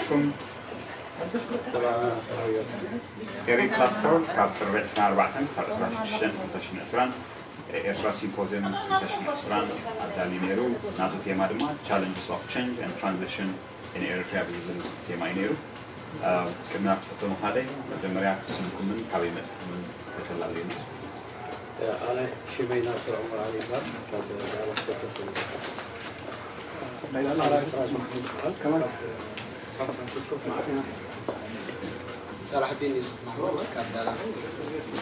ኩም ኤሪ ፕላትፎርም ካብ ጥሪ ዕስራን ኣርባዕተን ክሳብ ዕስራን ሽዱሽተን ክልተ ሽሕን ዕስራን ኤርትራ ሲምፖዚየም ክልተ ሽሕን ዕስራን ኣዳልዩ ነይሩ። ናቱ ቴማ ድማ Challenges of Change and Transition in Eritrea ብዝብል ቴማ እዩ ነይሩ። ቅድሚ ናብ ትሕቶ ምኻደይ መጀመርያ ስምኩምን ካበይ መፂኹምን ከተላልዩና። ኣነ ሽመይ ናስር ዑመር ዓሊ ይበሃል። ካብ ዳላስ ቴክሳስ እየ። ሳን ፍራንሲስኮ። ሳላሕዲን ዩሱፍ ማሕሙድ ካብ ዳላስ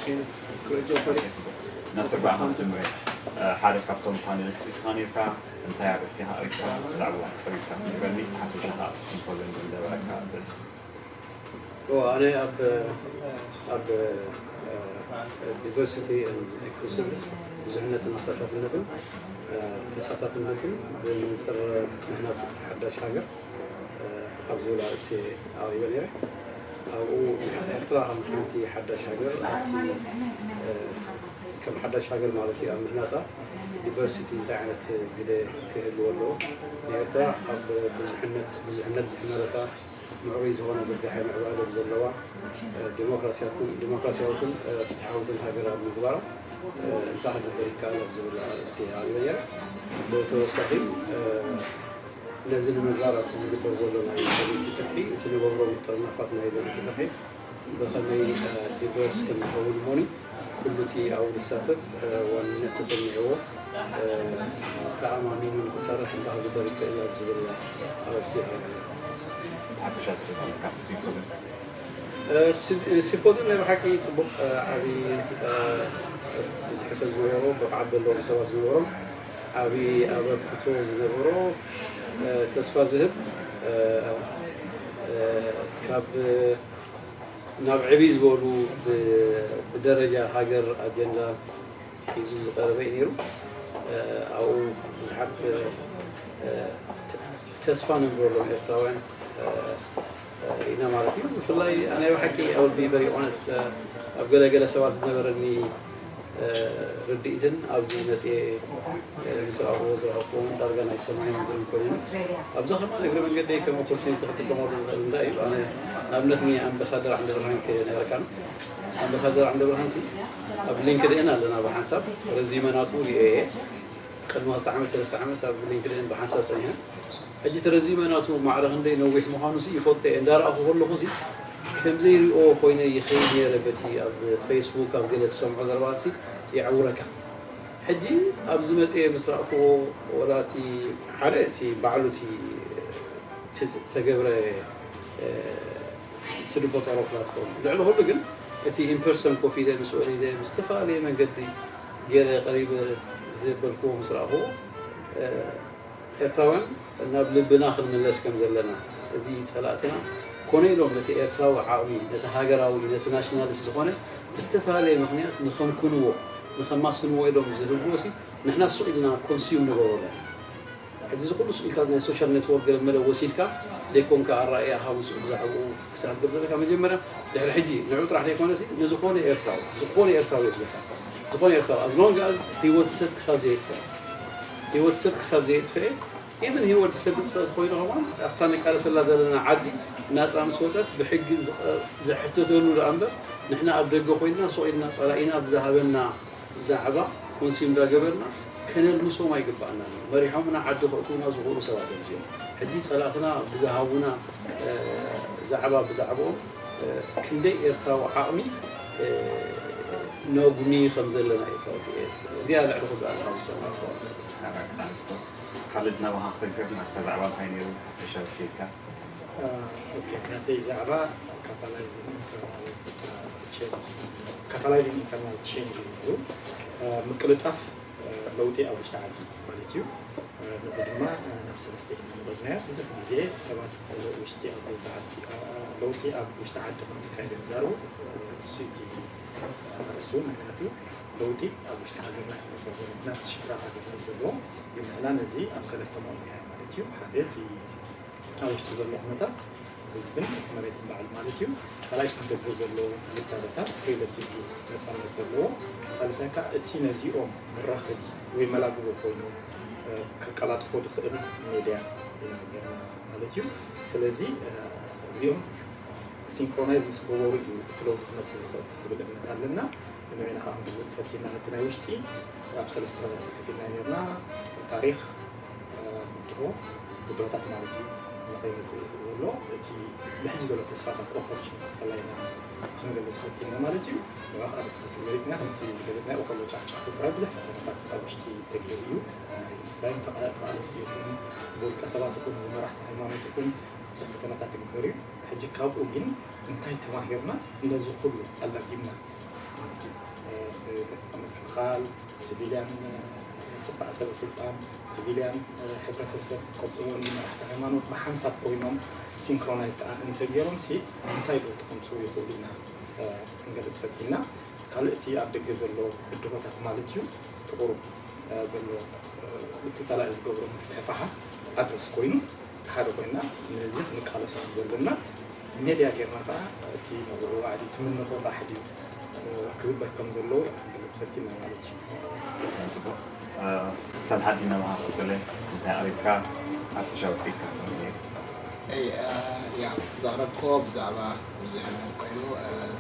ቴክሳስ። ናስር ብኣኻ መጀመርያ ሓደ ካብቶም ፓነሊስት ኢኻ ነርካ። እንታይ ኣርእስቲ ኢኻ ኣቕሪብካ? ብዛዕባ ጸሪፍካ ክትነግረኒ፣ ብሓፈሻ ከኣ ኣብቲ ሲምፖዝየም ዝነበረካ ኣርእስቲ። ኣነ ኣብ ኣብ ዲቨርሲቲ ኢንክሉሲቭነስ፣ ብዙሕነትን ኣሳታፍነትን ተሳታፍነትን ብመንጽር ምህናጽ ሓዳሽ ሃገር ኣብ ዝብል ኣርእስቲ ኣቕሪበ ነይረ። ኣብኡ ኤርትራ ከም ሓንቲ ሓዳሽ ሃገር ኣብቲ ከም ሓዳሽ ሃገር ማለት እዩ ኣብ ምህናጻ ዲቨርሲቲ እንታይ ዓይነት ግደ ክህልዎ ኣለዎ? ንኤርትራ ኣብ ብዙሕነት ብዙሕነት ዝሕመረታ ምዕሩይ ዝኾነ ዝርጋሐ ምዕባለ ዘለዋ ዲሞክራሲያትን ዲሞክራሲያዊትን ፍትሓዊትን ሃገር ኣብ ምግባራ እንታይ ክግበር ይከኣል ኣብ ዝብል ኣርእስቲ ኣቕሪበ ነይረ። ብተወሳኺ ነዚ ንምግባር ኣብቲ ዝግበር ዘሎ ናይ ሰበይቲ ፍትሒ እቲ ንገብሮ ምጥርናፋት ናይ ሰበይቲ ፍትሒ ብኸመይ ዲቨርስ ከም ዝኸውን እሞኒ ኩሉ እቲ ኣብኡ ዝሳተፍ ዋንነት ተሰሚዕዎ ተኣማሚኑ ንክሰርሕ እንታይ ክግበር ይክእል ኣብ ዝብል ኣርእስቲ ይቐርብ። ብሓፈሻ እቲ ካብቲ ሲምፖዝየም እቲ ሲምፖዝየም ናይ ብሓቂ ፅቡቕ ዓብዪ ብዙሕ ሰብ ዝነበሮ ብቕዓት ዘለዎም ሰባት ዝነበሮም ዓብዪ ኣበርክቶ ዝነበሮ ተስፋ ዝህብ ካብ ናብ ዕብይ ዝበሉ ብደረጃ ሃገር ኣጀንዳ ሒዙ ዝቐረበ እዩ ነይሩ። ኣብኡ ብዙሓት ተስፋ ነንብረሎም ኤርትራውያን ኢና ማለት እዩ። ብፍላይ ኣነ ብሓቂ I will be very honest ኣብ ገለገለ ሰባት ዝነበረኒ ርድኢትን ኣብዚ መፅኤ ምስ ረኣኹዎ ዝረኣኹዎም ዳርጋ ናይ ሰማይን ምድርን ኮይኑ ኣብዚ ከማን እግሪ መንገደይ ከም ኦፖርቹኒቲ ክጥቀመሉ ዝኽእል እንታይ እዩ ኣነ ንኣብነት ኒ ኣምባሳደር ዓንደብርሃን ክነግረካ ነው። ኣምባሳደር ዓንደብርሃን ሲ ኣብ ሊንክድኤን ኣለና ብሓንሳብ ረዚመ ናቱ ሪኦ እየ ቅድሚ ክልተ ዓመት ሰለስተ ዓመት ኣብ ሊንክድኤን ብሓንሳብ ፀኒሐ ሕጂ እቲ ረዚመ ናቱ ማዕረ ክንደይ ነዊሕ ምዃኑ ሲ ይፈልጦ እየ እንዳረኣኹ ከለኹ ሲ ከም ዘይሪኦ ኮይነ ይኸይድ ነይረ በቲ ኣብ ፌስቡክ ኣብ ገለ ትሰምዖ ዘረባትሲ የዕውረካ ሕጂ ኣብዚ መፅየ ምስ ረእክዎ ወላ እቲ ሓደ እቲ ባዕሉ እቲ ተገብረ እቲ ዝፈጠሮ ፕላትፎርም ልዕሊ ኩሉ ግን እቲ ኢምፐርሰን ኮፍ ኢለ ምስ ወሊደ ብዝተፈላለየ መንገዲ ገለ ቀሪበ ዘበልክዎ ምስ ረእክዎ ኤርትራውያን ናብ ልብና ክንምለስ ከም ዘለና፣ እዚ ጸላእትና ኮነ ኢሎም ነቲ ኤርትራዊ ዓቕሚ፣ ነቲ ሃገራዊ፣ ነቲ ናሽናሊስት ዝኾነ ብዝተፈላለየ ምኽንያት ንኸምክንዎ፣ ንኸማስንዎ ኢሎም ዝህብዎ ሲ ንሕና ሱቕ ኢልና ኮንስዩም ንገብሮ ኣለና። ሕዚ እዚ ኩሉ ሱቕ ኢልካ ናይ ሶሻል ኔትወርክ ገለ መለ ወሲድካ ደይኮንካ ኣረኣእያኻ ምስኡ ብዛዕባኡ ክሳብ ትገብር ዘለካ መጀመርያ ድሕሪ ሕጂ ንዑ ጥራሕ ዘይኮነሲ ንዝኾነ ኤርትራዊ ዝኾነ ኤርትራዊ የስበካ ዝኾነ ኤርትራዊ as long as ህይወት ሰብ ክሳብ ዘየጥፍእ ህይወት ሰብ ክሳብ ዘየጥፍኤ even ህይወት ሰብ ይጥፈእ ተኮይኑ ከማን ኣብታ ንቃለሰላ ዘለና ዓዲ ናፃ ምስ ወፀት ብሕጊ ዝሕተተሉ ደኣ እምበር ንሕና ኣብ ደገ ኮይንና ሱቕ ኢልና ፀላኢና ብዝሃበና ዛዕባ ኮንሲም እንዳገበርና ከነልምሶም ኣይግባእናን እዩ። መሪሖምና ዓዲ ከእትዉና ዝኽእሉ ሰባት እዮም እዚኦም። ሕጂ ጸላእትና ብዝሃቡና ዛዕባ ብዛዕባኦም ክንደይ ኤርትራዊ ዓቕሚ ነጉኒ ከም ዘለና እዩ ተረዲኤ። እዚኣ ልዕሊ ኩሉ ኣነ ካብ ዝሰማዕኩዋ። ካልድ ናባኻ ክሰግር ናትካ ዛዕባ እንታይ ነይሩ? ሓፈሻዊ ኬድካ? ኦኬ፣ ናተይ ዛዕባ ካታላይዚንግ ኢንተርናል ቼንጅ ካታላይዚንግ ኢንተርናል ቼንጅ እዩ። ምቅልጣፍ ለውጢ ኣብ ውሽጢ ዓዲ ማለት እዩ። ንዚ ድማ ናብ ሰለስተ ኢና ንበልናዮ። ብዙሕ ግዜ ሰባት ውሽጢ ኣብ ውሽጢ ዓዲ ለውጢ ኣብ ውሽጢ ዓዲ ከም ዝካየድ እዮም ዝዛረቡ። እሱ እቲ ኣርእስቱ ምክንያቱ ለውጢ ኣብ ውሽጢ ሃገርና ክንገብር ዘለና ናብቲ ሽግራት ሃገርና እዩ ዘለዎ። ግን ንሕና ነዚ ኣብ ሰለስተ መቐልናዮ ማለት እዩ። ሓደ እቲ ኣብ ውሽጢ ዘሎ ኩነታት ህዝብን እቲ መሬትን በዓል ማለት እዩ። ካልኣይ እቲ ደገ ዘሎ ውዳበታት ሬላቲቭሊ ነፃነት ዘለዎ፣ ሳልሳይ ከዓ እቲ ነዚኦም መራኸቢ ወይ መላግቦ ኮይኑ ከቀላጥፎ ዝኽእል ሜድያ ኢና ገርና ማለት እዩ። ስለዚ እዚኦም ሲንክሮናይዝ ምስ ገበሩ እዩ እቲ ለውጢ ክመፅእ ዝኽእል ዝብል እምነት ኣለና። ንበይና ከዓ ክንግልፅ ፈቲና ነቲ ናይ ውሽጢ ኣብ ሰለስተ ከፊልና ነርና። ታሪኽ፣ ብድሆ፣ ብድሆታት ማለት እዩ። ንኸይመፅእ ዘሎ እቲ ብሕጂ ዘሎ ተስፋታት ኦፖርቹኒቲ ሰላይና ክንገልፅ ፈቲና ማለት እዩ። ንባኽ ኣብ ትኽክል ገሊፅና ከምቲ ገለፅና ከሎ ጫፍጫፍ ጥራይ ብዙሕ ፈተናታት ኣብ ውሽጢ ተገይሩ እዩ። ናይ ተቓለስቲ ይኹን ብውልቀ ሰባት ይኹን ብመራሕቲ ሃይማኖት ይኹን ብዙሕ ፈተናታት ትግበር እዩ። ሕጂ ካብኡ ግን እንታይ ተማሂርና? እንደዚ ኩሉ ኣላጊምና ምክልኻል፣ ሲቪልያን ስልጣን፣ ሲቪልያን ሕብረተሰብ፣ ከምኡ እውን መራሕቲ ሃይማኖት ብሓንሳብ ኮይኖም ሲንክሮናይዝ ከዓ እንተገይሮም ሲ እንታይ ለውጢ ከምፅኡ ይኽእሉ ኢና ክንገልፅ ፈቲና። ካልእ እቲ ኣብ ደገ ዘሎ ብድሆታት ማለት እዩ እቲ ቁሩብ ዘሎ እቲ ፀላኢ ዝገብሮ ምፍሕፋሓት ኣድረስ ኮይኑ ሓደ ኮይና ነዚ ክንቃለሶ ዘለና ሜድያ ጌርና ከዓ እቲ መብርሂ ዋዕዲ ትምንኾ ራሕዲ ክግበር ከም ዘለዎ ክንገልፅ ፈቲና ማለት እዩ። ሰልሓዲ ነብሃ ቀፅለ እንታይ ኣሪብካ ሓፈሻዊ ክኢልካ ያ ዘቕረብክዎ ብዛዕባ ብዙሕነት ኮይኑ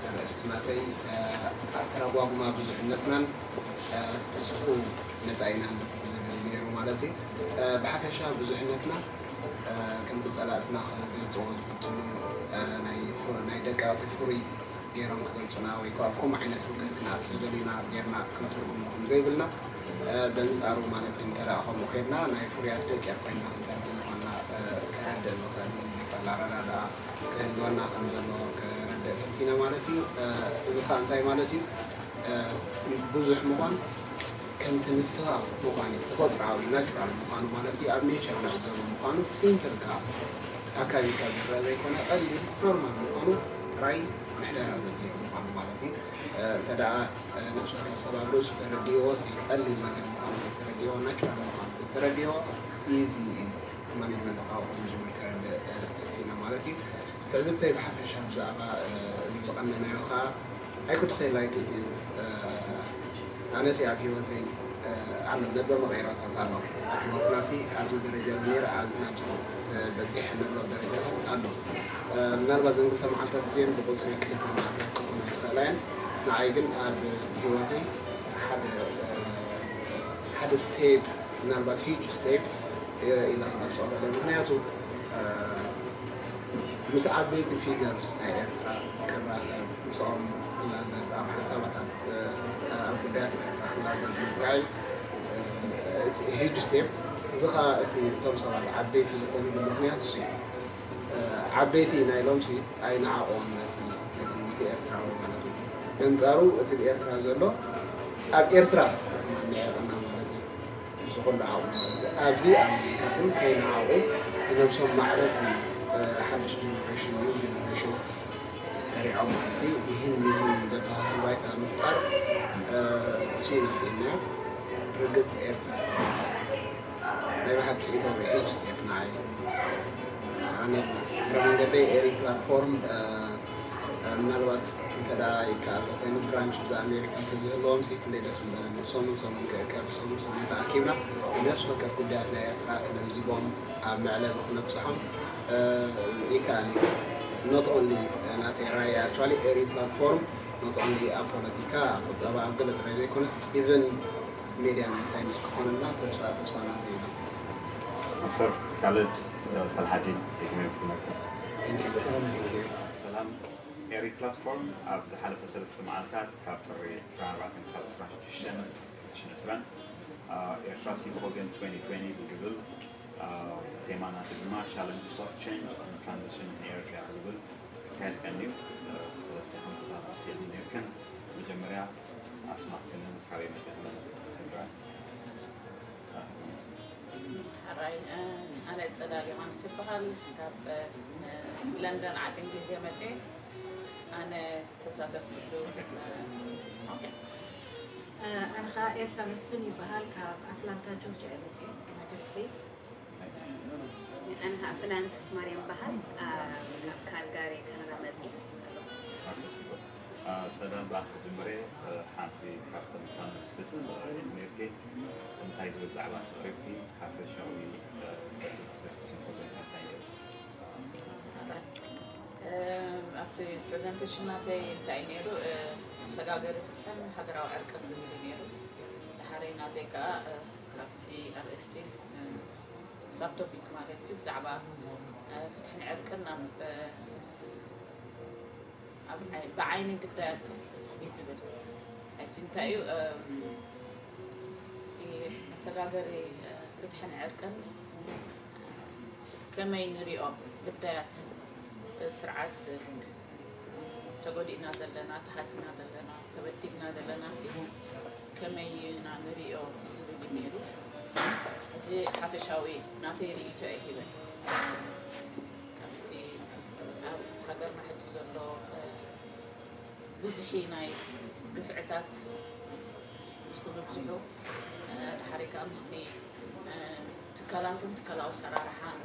ተርእስቲ ናተይ ኣተረጓጉማ ብዙሕነትናን ትስፉ መፃኢናን ዝብል ነይሩ ማለት እዩ። ብሓፈሻ ብዙሕነትና ከምቲ ፀላእትና ክገልፅዎ ዝፍትኑ ናይ ደቃቂ ፍሩይ ገይሮም ክገልፁና ወይ ከዓ ኣብ ከምኡ ዓይነት ህውከት ክንኣቱ ዝደልዩና ጌርና ክንትርጉሞ ከም ዘይብልና በንፃሩ ማለት እዩ። እንተ ከምኡ ከድና ናይ ፍሩያት ደቂቕ ኮይንና ክንተርጉም ምኳንና ክረድእ ዝኽእል ኣረዳድኣ ክህልወና ከም ዘለዎ ክረድእ ፈቲነ ማለት እዩ። እዚ ከዓ እንታይ ማለት እዩ? ብዙሕ ምዃን ከምቲ ንስኻ ምዃን እዩ ተፈጥሮኣዊ ናቹራል ምዃኑ ማለት እዩ ኣብ ኔቸር ንዕዘቦ ምዃኑ ሲምፕል ከዓ ኣካቢካ ዝረአ ዘይኮነ ቀሊል ኖርማል ምዃኑ ጥራይ ምሕደራ ዘድልዮ ምዃኑ ማለት እዩ። እንተ ደኣ ነፍሲ ወከፍ ሰብ ኣብ ርእሱ ተረዲእዎ ቀሊል ነገር ምዃኑ ተረዲእዎ ናቹራል ምዃኑ ተረዲእዎ ኢዚ እዩ ማኔጅመንት ኣቃውም ዝብል ከረድእ ፈቲነ ማለት እዩ። ትዕዝብተይ ብሓፈሻ ብዛዕባ እዚ ዝቐነናዮ ከዓ I could say like it is ኣነሲ ኣብ ህይወተይ ዓለም ነጥበ መቐይሮታት ኣሎ ኣብ ህይወትናሲ ኣብዚ ደረጃ እዚ ነይረ ኣብዚ ናብዚ በፂሐ ንብሎ ደረጃታት ኣሎ። ምናልባት ዘን ክልተ መዓልታት እዚአን ብቁፅሪ ክልተ መዓልታት ክኾና ይኽእላ እየን። ንዓይ ግን ኣብ ህይወተይ ሓደ ሓደ ስቴፕ ምናልባት ሂጅ ስቴፕ ኢለ ክገልፆ እኽእል እየ። ምክንያቱ ምስ ዓበይቲ ፊገርስ ናይ ኤርትራ ክራኸብ ምስኦም ክላዘብ ኣብ ሓሳባት ኣብ ጉዳያት ኤርትራ ክላዘብ ምብቃዕይ ሂጅ ስቴፕ። እዚ ከዓ እቲ እቶም ሰባት ዓበይቲ ዝኾኑሉ ምክንያት እሱ እዩ። ዓበይቲ ኢና ኢሎም ሲ ኣይነዓቕዎም ነቲ ነቲ ኤርትራዊ ማለት እዩ። በንጻሩ እቲ ኤርትራ ዘሎ ኣብ ኤርትራ ማንዕቕና ማለት እዩ። ዝኹሉ ዓቕሙ ማለት እዩ። ኣብዚ ኣሜሪካ ግን ከይነዓቑ ንነብሶም ማዕረ እቲ ሓድሽ ጀነሬሽን ኒው ጀነሬሽን ሰሪዖም ማለት እዩ። ይህን ይህን ዘበሃህል ባይታ ምፍጣር እሱ ይመስለኛል። ርግጽ ኤርትራ ናይ ብሓቂ ኢት ዋዝ ሂጅ ስቴፕ ንዓይ። ኣነ እግረ መንገደይ ኤሪ ፕላትፎርም ምናልባት እንተ ደኣ ይከኣል ተኮይኑ ብራንች ብዛ ኣሜሪካ እንተዝህልዎም ሲ ክንደይ ደስ ምበለኒ። ሰሙን ሰሙን ክእከብ ሰሙን ሰሙን ተኣኪብና ነፍሲ ወከፍ ጉዳያት ናይ ኤርትራ ክነልዝቦም ኣብ መዕለቢ ክነብፅሖም ይከኣል እዩ። Not only ናተይ ራእይ actually ኤሪ ፕላትፎርም not only ኣብ ፖለቲካ ኣብ ቁጠባ ኣብ ገለ ጥራይ ዘይኮነስ even ሜድያ ናይ ሳይንስ ክኾነና ተስፋ ተስፋ ናተይ እዩ። ዶክተር ካልድ ሰልሓዲን ቴክኖሎጂ ትምህርቲ ሰላም ኤሪ ፕላትፎርም ኣብ ዝሓለፈ ሰለስተ መዓልታት ካብ ጥሪ ዕስራን ኣርባዕተን ክሳብ ዕስራን ሽዱሽተን ክልተ ሽሕን ዕስራን ኤርትራ ሲቲ ኦገን ትወንቲ ትወንቲ ብዝብል ቴማ ናቱ ድማ Challenges of Change and Transition in Eritrea ብዝብል ኣካይድካን እዩ። ሰለስተ ሓምቶታት ኣፍሊጥን ነይርክን። መጀመርያ ኣስማትክንን ካበይ መጺእክንን ንርዳእ። ሕራይ ኣነ ፀዳል ዮሃንስ ይበሃል ካብ ለንደን ዓዲ እንግሊዝ እየ መፅየ ኣነ ተሳተፍኩሉ ኣነ ከዓ ኤልሳ መስፍን ይበሃል ካብ ኣትላንታ ጆርጅያ እየ መፅየ ዩናይትድ ስቴትስ ኣነ ከዓ ፍናን ተስማርያም በሃል ካብ ካልጋሪ ካናዳ መፅየ ጸዳል በኣኻ ጅምሬ ሓንቲ ካብተን ፓነሊስትስ ነርኪ እንታይ ዝብል ዛዕባ ተቕሪብኪ ሓፈሻዊ ትምህርቲ ሲምፖዚየም እንታይ ነይሩ? እቲ ፕሬዘንቴሽን ናተይ እንታይ እዩ ነይሩ? እ፣ መሰጋገሪ ፍትሕን ሃገራዊ ዕርቅን ዝብል እዩ ነይሩ። ድሓረይ ናተይ ከዓ፣ እ፣ ካብቲ ኣርእስቲ፣ እ፣ ሳብ ቶፒክ ማለት እዩ፣ ብዛዕባ፣ እ፣ ፍትሕን ዕርቅን ኣብ፣ እ፣ ኣብ ዓይ-፣ ብዓይኒ ግዳያት እዩ ዝብል። ሕጂ እንታይ እዩ፣ እም፣ እቲ መሰጋገሪ፣ እ፣ ፍትሕን ዕርቅን ከመይ ንሪኦ ግዳያት፣ እ፣ ስርዓት፣ እ፣ ተጎዲእና ዘለና፣ ተሃስና ዘለና፣ ተበዲልና ዘለና ሲ ከመይ ኢና ንሪኦ ዝብል እዩ ነይሩ። ሕጂ ሓፈሻዊ ናተይ ርእይቶ እየ ሂበ። ካብቲ ኣብ ሃገርና ሕጂ ዘሎ፣ እ፣ ብዝሒ ናይ ግፍዕታት ምስቲ ምብዝሑ፣ እ፣ ድሓሪ ከኣ ምስቲ፣ እ፣ ትካላትን ትካላዊ ኣሰራርሓን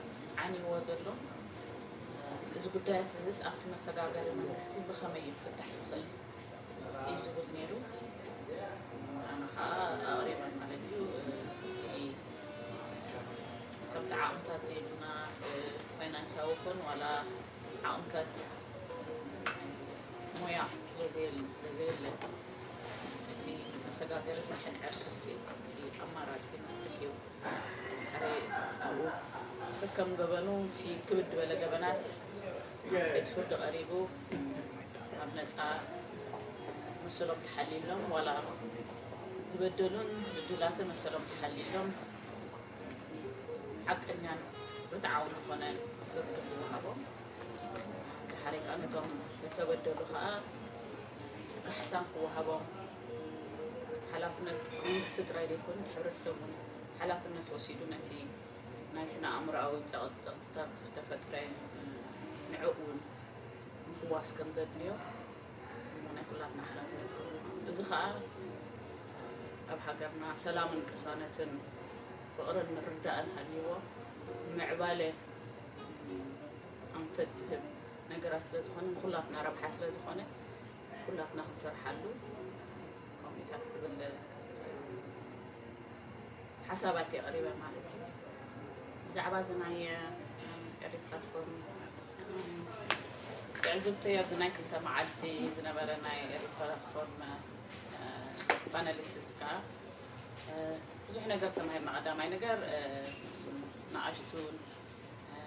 ዓንይዎ ዘሎ፣ እ፣ እዚ ጉዳያት እዚስ ኣብቲ መሰጋገሪ መንግስቲ ብኸመይ እዩ ክፍታሕ ይኽእል እዩ ዝብል ነይሩ። ኣነ ኸኣ ኣቕሪበ ማለት እዩ። እ፣ እቲ ከምቲ ዓቕምታት ዘይብልና፣ እ፣ ፋይናንሳዊ ኮን ዋላ ዓቕምታት ሞያ ስለ ዘየለ፣ ስለ ዘየለ፣ እቲ መሰጋገሪ ፍትሕን ዕርቅን እቲ ኣማራጺ መስርሕ እዩ። ድሕሪ ኣብኡ ከከም ገበኑ እቲ ክብድ ዝበለ ገበናት ቤት ፍርዲ ቀሪቡ ኣብ ነጻ መሰሎም ተሓሊሎም፣ ዋላ ዝበደሉን ብድላትን መሰሎም ተሓሊሎም ሓቀኛን ርትዓውን ዝኾነ ፍርዲ ክወሃቦም፣ ድሓሪ ከኣ ነቶም ዝተበደሉ ከኣ ካሕሳ ክወሃቦም፣ ሓላፍነት መንግስቲ ጥራይ ዘይኮነ፣ እቲ ሕብረተሰብ እውን ሓላፍነት ወሲዱ ነቲ ናይ ስነ ኣእምሮኣዊ ጸቕጥታት ዝተፈጥረ ንዕኡ እውን ምፍዋስ ከም ዘድልዮ ናይ ኩላትና ሓላፍነት ክኸውን። እዚ ኸኣ ኣብ ሃገርና ሰላምን ቅሳነትን ፍቕርን ምርዳእን ሃልይዎ ምዕባለ ኣንፈት ዝህብ ነገራት ስለ ዝኾነ፣ ንኹላትና ረብሓ ስለ ዝኾነ፣ ኩላትና ክንሰርሓሉ ከምኡታት ዝብል ሓሳባት የቕሪበ ማለት እዩ። ብዛዕባ እዚ ናይ፣ እ፣ ኤሪ ፕላትፎርም፣ እ፣ ትዕዝብተይ ኣብዚ ናይ ክልተ መዓልቲ ዝነበረ ናይ ኤሪ ፕላትፎርም፣ እ፣ ፓነሊስት ከዓ፣ እ፣ ብዙሕ ነገር ተማሂርና። ቀዳማይ ነገር፣ እ፣ ንኣሽቱን፣ እ፣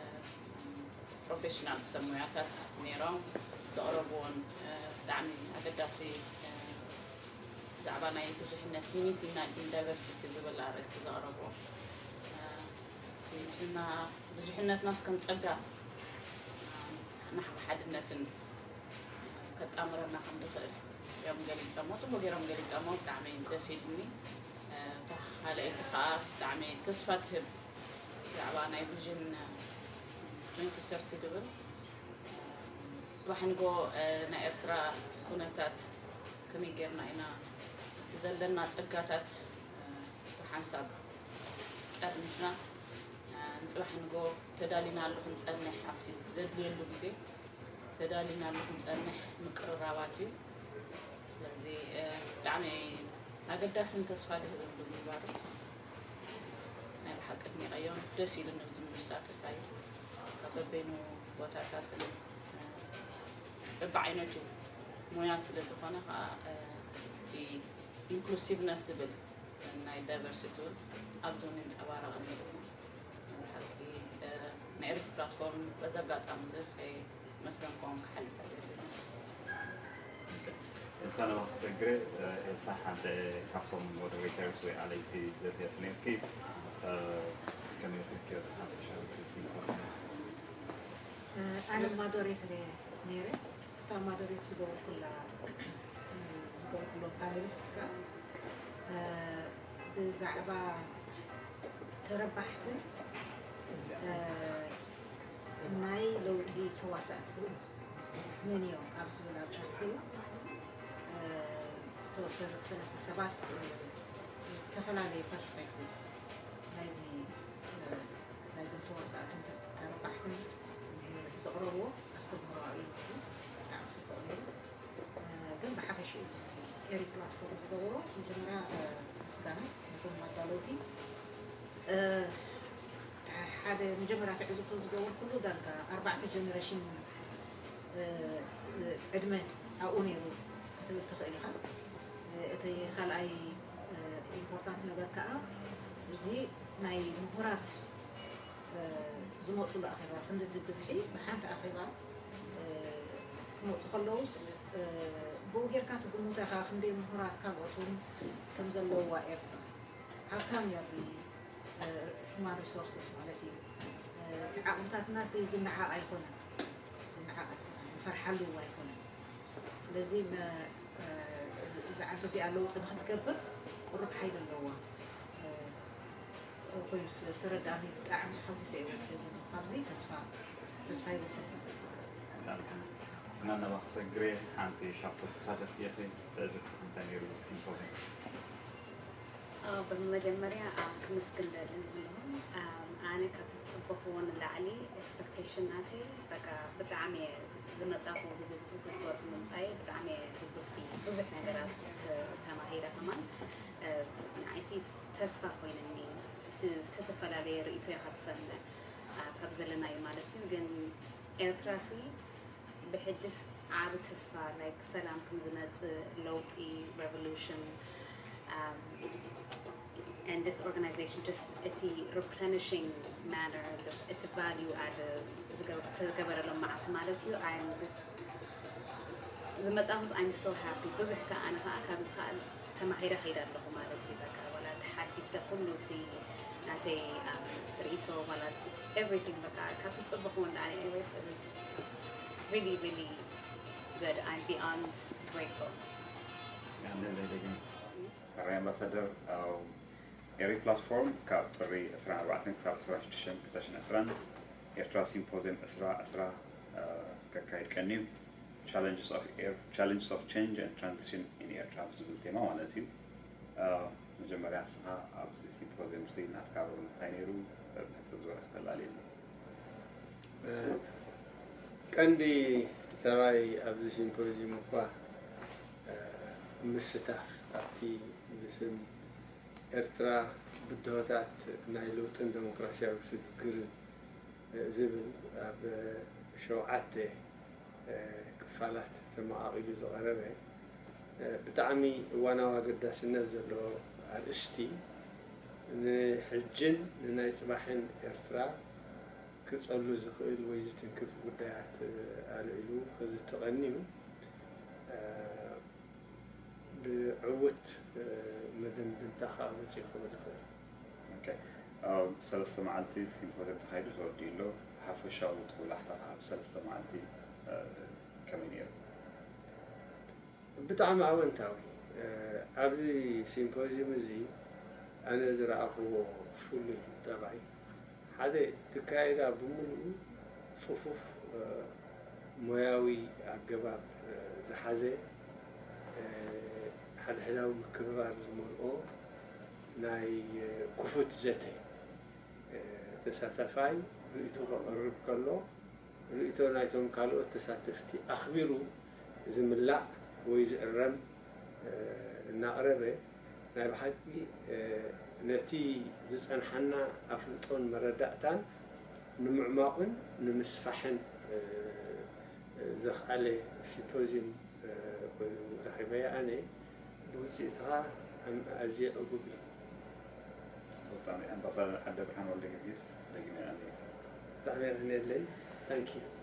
ፕሮፌሽናል ሰብ ሞያታት ነይሮም ዘቕረብዎን፣ እ፣ ብጣዕሚ ኣገዳሲ፣ እ፣ ብዛዕባ ናይ ብዙሕነት፣ ዩኒቲ ኢን ዳይቨርሲቲ ዝብል ኣርእስቲ ዘቕረብዎ፣ እ፣ ንሕና ብዙሕነትናስ ከም ጸጋ፣ እ፣ ንሓድነትን ከጣምረና ከም ዝኽእል እዮም ገሊጾሞ፣ ጽቡቕ ገይሮም ገሊጾሞ፣ ብጣዕሚ ደስ ኢሉኒ። እ፣ እታ ካልኣይቲ ከኣ ብጣዕሚ ተስፋ ትህብ ብዛዕባ ናይ ቪዥን ትዌንቲ ሰርቲ ትብል። ጽባሕ ንጎ፣ እ፣ ናይ ኤርትራ ኩነታት ከመይ ጌርና ኢና እቲ ዘለና ጸጋታት፣ እ፣ ብሓንሳብ ጠርኒፍና፣ እ፣ ንጽባሕ ንጎ ተዳሊናሉ ክንጸንሕ ኣብቲ ዘድልየሉ ግዜ ተዳሊናሉ ክንጸንሕ ምቅርራባት እዩ። ስለዚ፣ እ፣ ብጣዕሚ ኣገዳስን ተስፋ ድህብን ብምንባሩ ናይ ብሓቂ ኣድኒቐዮም። ደስ ኢሉኒ ኣብዚ ምሳተፋይ። ካብ በበይኑ ቦታታትን፣ እ፣ በብዓይነቱ ሞያ ስለ ዝኾነ ኸኣ፣ እ፣ እቲ ኢንክሉሲቭነስ ዝብል ናይ ዳይቨርሲቲ እውን ኣብዚ እውን ይንጸባረቕ ነይሩ። ብሓቂ፣ እ፣ ናይ ኤሪክ ፕላትፎርም በዚ ኣጋጣሚ እዚ ከይመስገንኩም ክሓልፍ ኣይደልን። ኤልሳ፣ ናባኺ ክሰግር፣ እ፣ ኤልሳ ሓደ ካብቶም ሞደሬተርስ ወይ ኣለይቲ ዘትየት ነርኪ፣ እ፣ ከመይ ኢልኪ ሓፈሻዊ ርእሲ ይኮና? ኣነ ማዶሬት ነይረ። እታ ማዶሬት ዝገበርኩላ፣ ዝገበርኩሎም ፓነሊስትስ ከኣ፣ እ፣ ብዛዕባ ተረባሕትን፣ እ፣ ናይ ለውጢ ተዋሳእቲ መን እዮም ኣብ ዝብል ኣርእስቲ፣ እ፣ ሰለስተ ሰባት፣ እ፣ ዝተፈላለየ ፐርስፔክቲቭ ናይዚ፣ እ፣ ናይዞም ተዋሳእትን ተረባሕትን ዘቕረብዎ ኣስተምህሮኣዊ እዩ። ብጣዕሚ ጽቡቕ ነይሩ። እ፣ ግን ብሓፈሽኡ ኤሪ ፕላትፎርም ዝገበሮ መጀመርያ፣ እ፣ ምስጋና ነቶም ኣዳለውቲ። እ፣ ሓደ መጀመርያ ትዕዝብቶ ዝገበርኩሉ ዳርጋ ኣርባዕተ ጀነሬሽን ዕድመ ኣብኡ ነይሩ ክትብል ትኽእል ኢኻ። እቲ ካልኣይ ኢምፖርታንት ነገር ከዓ እዚ ናይ ምሁራት ዝመፁሉ ኣኼባ፣ ክንድዚ ብዝሒ ብሓንቲ ኣኼባ ክመፁ ከለውስ ብኡ ጌርካ ትግምቶ ኢኻ ክንደይ ምሁራት ካልኦት እውን ከም ዘለውዋ ኤርትራ። ሃብታም እያ ብ human resources ማለት እዩ። እቲ ዓቕምታትና ዝነዓቕ ኣይኮነን፣ ዝነዓቕ ኣይኮነን፣ ንፈርሓሉ ኣይኮነን። ስለዚ እዚ ዓዲ እዚኣ ለውጢ ንክትገብር ቁሩብ ሓይሊ ኣለዋ ኮይኑ ስለ ዝተረዳእኒ ብጣዕሚ ተሓጒሰ እየ ወፂኤ ዘለኹ። ካብዚ ተስፋ ተስፋ ይወስድ። ምናልባት ክሰግሬ ሓንቲ ሻፍቶ ተሳተፍቲ የኽእል ተዝርክብ እንታይ ነይሩ ሲምፖዚየም? ብመጀመርያ ክምስግን ደሊ ንብልኹም። ኣነ ካብ ትፅበኽዎ ንላዕሊ ኤክስፐክቴሽን ናተይ በቃ ብጣዕሚ እየ ዝመፃኹ ግዜ ዝግበር ዝምምፃይ ብጣዕሚ እየ ሕጉስቲ ብዙሕ ነገራት ተማሂረ ከማን ንዓይሲ ተስፋ ኮይነኒ ተፈላለየ ርእቶ ኢኻ ትሰምዕ ካብ ዘለናዩ ማለት እዩ ግን ኤርትራ ሲ ብሕጅስ ዓብ ተስፋ like ሰላም ከም ዝመጽእ ለውጢ revolution um, and this organization just እቲ replenishing manner እቲ value add ዝተገበረሎም መዓልቲ ማለት እዩ I'm just ዝመጻኹስ I'm so happy ብዙሕ ከዓ ኣነ ከዓ ካብዚ ከዓ ተማሂረ ከይደ ኣለኹ ማለት እዩ በቃ ዋላ ተሓዲሰ ኩሉ እቲ ናተይ ርእቶ ዋላ everything በቃ ካብ ትጽበኹ ንዓይ anyways it was really really good I'm beyond grateful ሕራይ ኣምባሳደር ኤሪ ፕላትፎርም ካብ ጥሪ ዕስራን ኣርባዕተን ክሳብ ዕስራን ሽዱሽተን ክልተ ሽሕን ዕስራን ኤርትራ ሲምፖዚየም ዕስራ ዕስራ ከካይድ ቀንዩ Challenges of Air Challenges of Change and Transition in ኤርትራ ብዝብል ቴማ ማለት እዩ። መጀመርያ ንስኻ ኣብዚ ሲምፖዚየም እዚ ናትካ ሮል እንታይ ነይሩ ብሕጽር ዝበለ ከተላልየኒ። ቀንዲ ተራይ ኣብዚ ሲምፖዚየም እኳ ምስታፍ ኣብቲ ብስም ኤርትራ ብድሆታት ናይ ለውጥን ዴሞክራሲያዊ ስግግርን ዝብል ኣብ ሸውዓተ ክፋላት ተመቓቒሉ ዝቐረበ ብጣዕሚ እዋናዊ ኣገዳስነት ዘለዎ ኣርእስቲ ንሕጅን ንናይ ፅባሕን ኤርትራ ክፀሉ ዝኽእል ወይ ዝትንክፍ ጉዳያት ኣልዒሉ ክዝቲ ቀንዩ ብዕውት መደምድምታ ከዓ መፂኡ ክብል ይኽእል። ሰለስተ መዓልቲ ሲምፖዚየም ተኻይዱ ተወዲኡ ኣሎ። ሓፈሻዊ ጦብላሕታ ከዓ ኣብ ሰለስተ መዓልቲ ከመይ ነይሩ? ብጣዕሚ ኣወንታዊ። ኣብዚ ሲምፖዚየም እዚ ኣነ ዝረኣኽዎ ፍሉይ ጠባይ ሓደ ትካየዳ ብምሉኡ ፅፉፍ ሞያዊ ኣገባብ ዝሓዘ ሓድሕዳዊ ምክብባር ዝመልኦ ናይ ክፉት ዘተ ተሳታፋይ ርእይቶ ከቕርብ ከሎ ርእይቶ ናይቶም ካልኦት ተሳተፍቲ ኣኽቢሩ ዝምላእ ወይ ዝእረም እናቕረበ ናይ ብሓቂ ነቲ ዝፀንሓና ኣፍልጦን መረዳእታን ንምዕማቑን ንምስፋሕን ዘኽኣለ ሲምፖዚየም ኮይኑ ረኺበዮ ኣነ ብውፅኢቱ ከዓ ኣዝየ ዕጉብ እየ። ብጣዕሚ ኣምባሳደር ዓደ ብርሃን ወልደ ጊዮርጊስ ደጊመ ኣነ ብጣዕሚ የቐንየለይ። Thank you።